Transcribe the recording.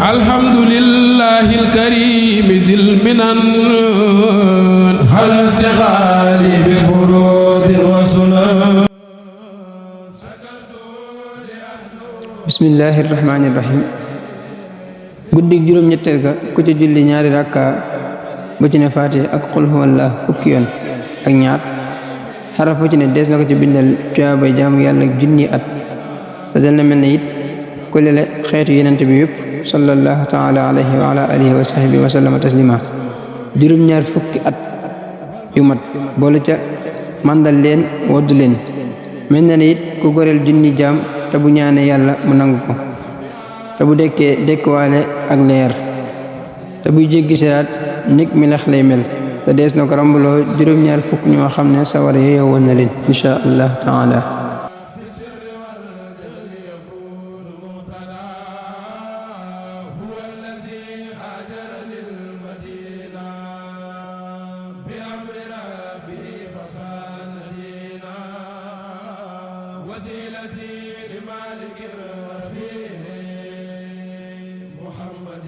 الحمد لله الكريم ذي المنن على الثقال بفروض وسنن bismillahi irrahmani irrahim guddig juróom-ñetteel ga ku ci julli ñaari rakka bu ci ne faatiha ak qul huwallah fukki yoon ak ñaar xaraf bu ci ne dees na ko ci bindal tuyaabay jaamu yàlla junni at te dal na mel ne it ku lele xeetu yenente bi yëpp sallallahu taala alayhi wa ala alihi wa sahbihi wa sallama taslima juróom-ñaar fukki at yu mat boole ca màndal leen woddu leen mel na ne it ku goreel junni jaam te bu ñaane yàlla mu nangu ko te bu dekkee dekkwaale ak leer te buy jéggi siraat nig mi lax lay mel te dees na ko rambaloo juróom-ñaar fukk ñoo xam ne sawar yeyoo woon na leen insha allah taala وسيلتي لمالك الرفيع محمد